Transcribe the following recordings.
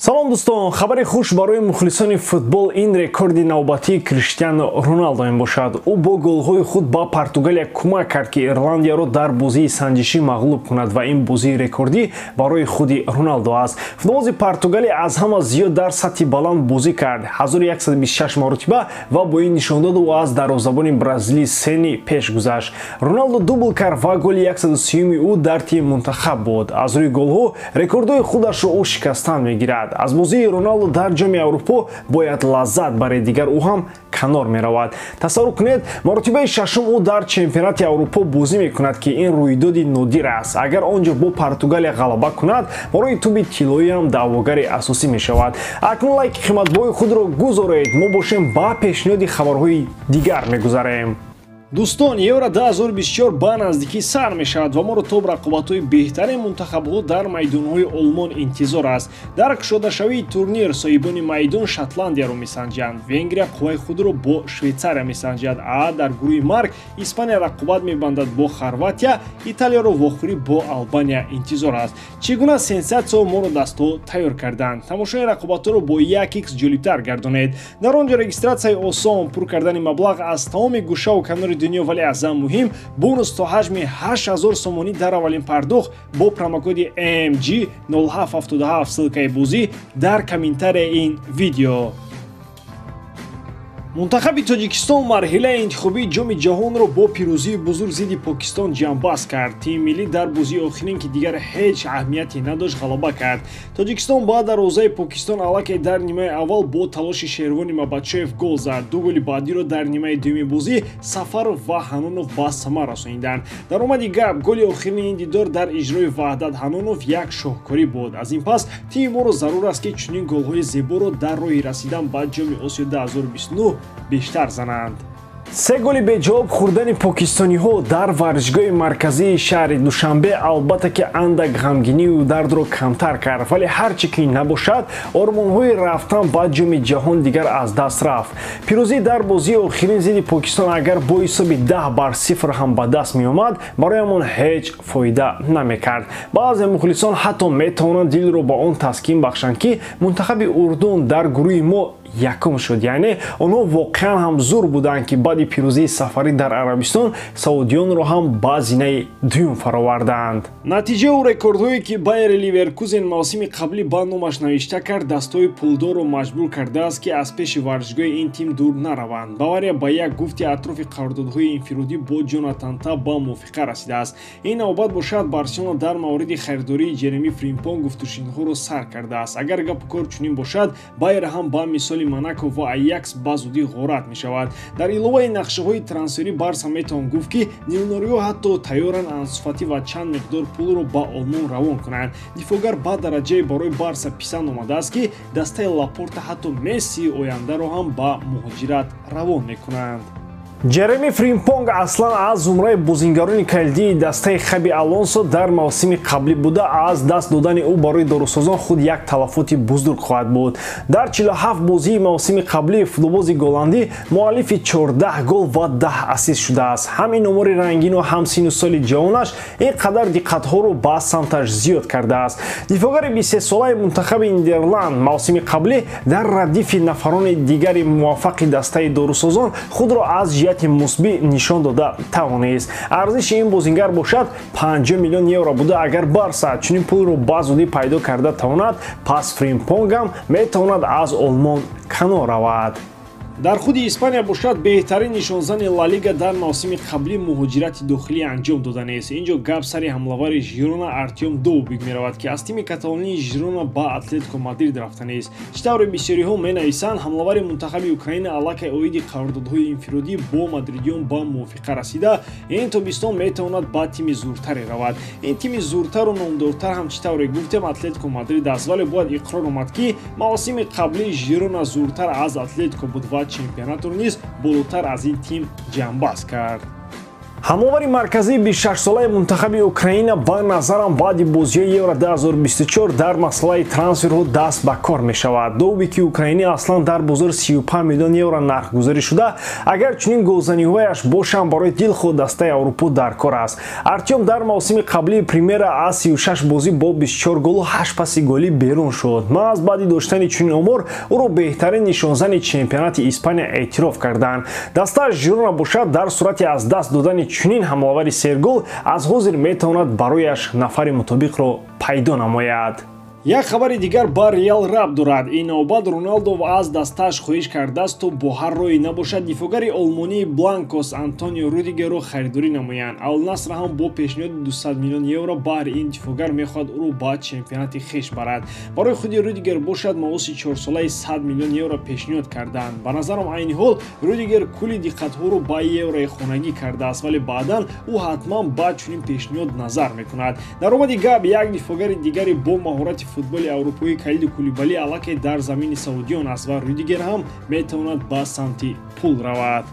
Салом дӯстон, хабари хуш барои мухлисони футбол ин рекорди навбатии Криштиану Роналдо мебошад. Ӯ бо голҳои худ ба Португалия кӯмак кард, ки Ирландияро дар бозии санҷишӣ мағлуб кунад ва ин бозии рекордӣ барои худи Роналдо аст. Футболбози Португалия аз ҳама зиёд дар сатҳи баланд бозӣ кард, 1126 маротиба, ва бо ин нишондод ӯ аз дарвозабони бразилӣ Сени пеш гузашт. Роналдо дубл кард ва голи 130-юми ӯ дар тими мунтахаб буд. Аз рӯи голҳо рекордҳои худашро ӯ шикастан мегирад. Аз бозии Роналдо дар Ҷоми Аврупо бояд лаззат баред, дигар ӯ ҳам канор меравад. Тасаввур кунед, маротибаи шашум ӯ дар чемпионати Аврупо бозӣ мекунад, ки ин рӯйдоди нодир аст. Агар он ҷо бо Португалия ғалаба кунад, барои туби тиллоиам даъвогари асосӣ мешавад. Акнун лайки қиматбоҳои худро гузоред, мо бошем ба пешниҳоди хабарҳои дигар мегузарем. Дӯстон, Евро 2024 ба наздикӣ сар мешавад ва моро то рақобатҳои беҳтарин мунтахабҳо дар майдонҳои Олмон интизор аст. Дар кушодашавии турнир соҳибони майдон Шотландияро месанҷанд, Венгрия қувваи худро бо Швейтсария месанҷад, а дар гурӯҳи марг Испания рақобат мебандад бо Хорватия, Италияро вохӯрӣ бо Албания интизор аст. Чӣ гуна сенсатсияҳо моро дастҳо тайёр карданд? Тамошои рақобатҳоро бо 1x ҷолибтар гардонед. Дар он ҷо регистратсияи осон, пур кардани маблағ аз тамоми гӯшаву канори дунё, вале аз ҳам муҳим бонус то ҳаҷми 8000 сомонӣ дар аввалин пардохт бо промокоди MG 0777. Ссылкаи бозӣ дар комментарияи ин видео. Мунтахаби Тоҷикистон марҳилаи интихобии Ҷоми Ҷаҳонро бо пирӯзии бузург зидди Покистон ҷамъбаст кард. Тими миллӣ дар бозии охирин, ки дигар ҳеҷ аҳамияте надошт, ғалаба кард. Тоҷикистон ба дарвозаи Покистон аллакай дар нимаи аввал бо талоши Шервони Мабадшоев гол зад. Ду голи баъдиро дар нимаи дуюми бозӣ Сафаров ва Ҳанонов ба самар расониданд. Дар омади гап, голи охирини ин дидор дар иҷрои Ваҳдат Ҳанонов як шоҳкорӣ буд. Аз ин пас тими моро зарур аст, ки чунин голҳои зеборо дар роҳи расидан ба Ҷоми Осиё 2029 бештар зананд. Се голи беҷавоб хӯрдани покистониҳо дар варзишгоҳи марказии шаҳри Душанбе албатта ки андак ғамгинию дардро камтар кард, вале ҳар чӣ ки набошад, ормонҳои рафтан ба Ҷоми Ҷаҳон дигар аз даст рафт. Пирӯзӣ дар бозии охирин зидди Покистон агар бо ҳисоби 10-0 ҳам ба даст меомад, бароямон ҳеҷ фоида намекард. Баъзе мухлисон ҳатто метавонанд дилро ба он таскин бахшанд, ки мунтахаби Урдун дар гурӯҳи мо якум шуд, яъне онҳо воқеан ҳам зур буданд, ки баъди пирӯзии сафарӣ дар Арабистон саудиёнро ҳам ба зинаи дуюм фароварданд. Натиҷаву рекордҳое, ки Байер Ливеркузен мавсими қаблӣ ба номаш навишта кард, дастҳои пулдорро маҷбур кардааст, ки аз пеши варзишгоҳи ин тим дур нараванд. Бавария ба як гуфти атрофи қарордодҳои инфиродӣ бо Ҷонатан Та ба мувофиқа расидааст. Ин навбат бошад, Барселона дар мавриди харидории Ҷереми Фримпон гуфтушунидҳоро сар кардааст. Агар гапу кор чунин бошад, Байер ҳам ба мисоли Монако ва Аякс ба зудӣ ғорат мешавад. Дар иловаи нақшаҳои трансферӣ Барса метавон гуфт, ки нилнориҳо ҳатто тайёранд Ансуфатӣ ва чанд миқдор пулро ба Олмон равон кунанд. Дифоъгар ба дараҷае барои Барса писанд омадааст, ки дастаи Лапорта ҳатто Мессии ояндаро ҳам ба муҳоҷират равон мекунанд. Ҷереми Фримпонг аслан аз зумраи бозингарони калидии дастаи Хаби Алонсо дар мавсими қаблӣ буда, аз даст додани ӯ барои дорусозон худ як талафоти бузург хоҳад буд. Дар 47 бозии мавсими қаблӣ футболбози голландӣ муаллифи 14 гол ва 10 ассист шудааст. Ҳам ин омори рангину ҳам сину соли ҷавонаш ин қадар диққатҳоро ба самташ зиёд кардааст. Дифоъгари 23-солаи мунтахаби Нидерланд мавсими қаблӣ дар радифи нафарони дигари муваффақи дастаи дорусозон худро аз ҷиҳати мусбӣ нишон дода тавонист. Арзиши ин бозингар бошад 50 миллион евро буда, агар Барса чунин пулро ба зудӣ пайдо карда тавонад, пас Фримпонгам метавонад аз Олмон канор равад. Дар худи Испания бошад, беҳтарин нишонзани Ла Лига дар мавсими қаблӣ муҳоҷирати дохилӣ анҷом дода нест. Инҷо гап сари ҳамлавари Жирона Артём Довбик меравад, ки аз тими каталонии Жирона ба Атлетико Мадрид рафта нест. Чӣ тавре бисёриҳо менависанд, ҳамлавари мунтахаби Украина аллакай оиди қарордодҳои инфиродӣ бо мадридиён ба мувофиқа расида, ин тобистон метавонад ба тими зуртаре равад. Ин тими зуртару номдортар ҳам, чӣ тавре гуфтем, Атлетико Мадрид аст, вале бояд иқрор омад, ки мавсими қаблии Жирона зуртар аз Атлетико буд ва чемпионатро низ болотар аз ин тим ҷамъбаст кард. Ҳамовари марказии 26-солаи мунтахаби Украина ба назарам баъди бозиҳои Евро 2024 дар масъалаи трансферҳо даст ба кор мешавад. Довбики украинӣ аслан дар бозор 35 миллион евро нархгузорӣ шуда, агар чунин голзаниҳояш бошанд, барои дилхоҳ дастаи Аврупо дар кор аст. Артём дар мавсими қаблии Примера аз 36 бозӣ бо 24 голу 8 паси голӣ берун шуд. Маҳз баъди доштани чунин омор ӯро беҳтарин нишонзани чемпионати Испания эътироф карданд. Дастааш Жирона бошад, дар сурати аз даст додани чунин ҳамлавари сергол аз ҳозир метавонад барояш нафари мутобиқро пайдо намояд. Як хабари дигар ба Реал рабт дорад. Ин навбат Роналдо аз дастааш хоҳиш кардааст, то бо ҳар роҳе набошад дифоъгари олмонии Бланкос Антонио Рюдигерро харидорӣ намоянд. Ал-Наср ҳам бо пешниҳоди 200 миллион евро баҳри ин дифоъгар мехоҳад ӯро ба чемпионати хеш барад. Барои худи Рюдигер бошад, маоси чорсолаи 100 миллион евро пешниҳод карданд. Ба назарам, айни ҳол Рюдигер кулли диққатҳоро ба еврои хонагӣ кардааст, вале баъдан ӯ ҳатман ба чунин пешниҳод назар мекунад. Дар омади гап, як дифоъгари дигари бо маҳорати футболи аврупоӣ Калиду Кулибали аллакай дар замини саудиён аст ва Рюдигер ҳам метавонад ба самти пул равад.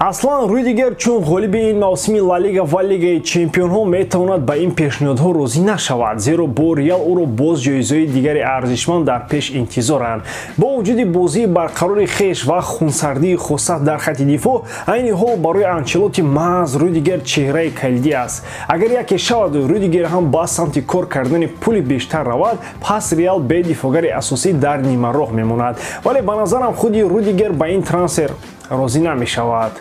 Аслан Рюдигер чун ғолиби ин мавсими Ла Лига ва Лигаи Чемпионҳо метавонад ба ин пешниҳодҳо розӣ нашавад, зеро бо Реал ӯро боз ҷоизаҳои дигари арзишманд дар пеш интизоранд. Бо вуҷуди бозии барқарори хеш ва хунсардии хоса дар хати дифоъ, айни ҳол барои Анчелоти маҳз Рюдигер чеҳраи калидӣ аст. Агар яке шаваду Рюдигер ҳам ба самти кор кардани пули бештар равад, пас Реал бе дифоъгари асосӣ дар нимароҳ мемонад. Вале ба назарам худи Рюдигер ба ин трансфер розӣ намешавад.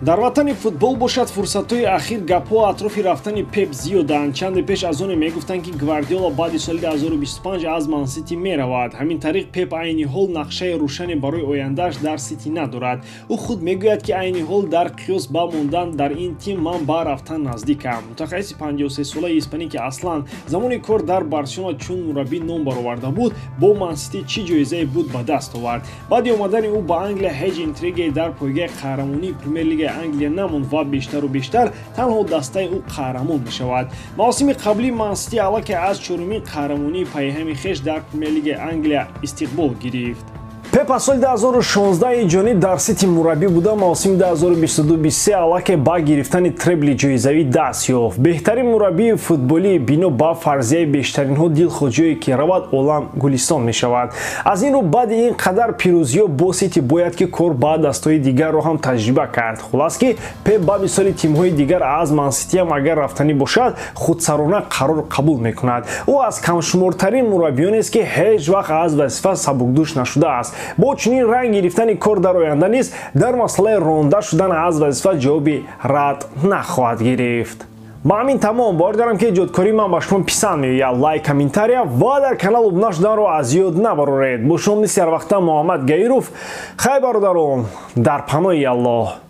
Дар ватани футбол бошад, фурсатҳои ахир гапҳо атрофи рафтани Пеп зиёданд. Чанде пеш аз оне мегуфтанд, ки Гвардиола баъди соли 2025 аз Ман-Сити меравад. Ҳамин тариқ Пеп айни ҳол нақшаи рӯшане барои ояндааш дар Сити надорад. Ӯ худ мегӯяд, ки айни ҳол дар қиёс ба мондан дар ин тим ман ба рафтан наздикам. Мутахассиси 53-солаи испанӣ, ки аслан замони кор дар Барселона чун мураббӣ ном бароварда буд, бо Ман-Сити чӣ ҷоизае буд ба даст овард. Баъди омадани ӯ ба Англия ҳеҷ интригае дар пойгаи қаҳрамонии Премер-лигаи Англия намонд ва бештару бештар танҳо дастаи ӯ қаҳрамон мешавад. Мавсими қаблии Ман-Сити аллакай аз чорумин қаҳрамонии пайҳами хеш дар Премер-лигаи Англия истиқбол гирифт. Пеп аз соли 2016 ҷониб дар Сити мураббӣ буда, мавсими 2022-23 аллакай ба гирифтани требли ҷоизавӣ даст ёфт. Беҳтарин мураббии футболӣ бино ба фарзияи бештаринҳо дилхоҳ ҷое ки равад, олам гулистон мешавад. Аз ин рӯ баъди ин қадар пирӯзиҳо бо Сити бояд ки кор ба дастҳои дигарро ҳам таҷриба кард. Хулас ки Пеп ба мисоли тимҳои дигар аз Ман-Ситиам агар рафтанӣ бошад, худсарона қарор қабул мекунад. Ӯ аз камшумортарин мураббиёнест, ки ҳеҷ вақт аз вазифа сабукдӯш нашудааст. Бо чунин ранг гирифтани кор дар оянда низ дар масъалаи ронда шудан аз вазифа ҷавоби рад нахоҳад гирифт. Ба ҳамин тамом. Бовар дорам, ки эҷодкории ман ба шумо писанд меояд. Лайк, комментария ва дар канал обуна шуданро аз ёд набароред. Бо шумо мисли ҳарвақта Муҳаммад Гаиров. Хайр, бародарон, дар паноҳи Аллоҳ.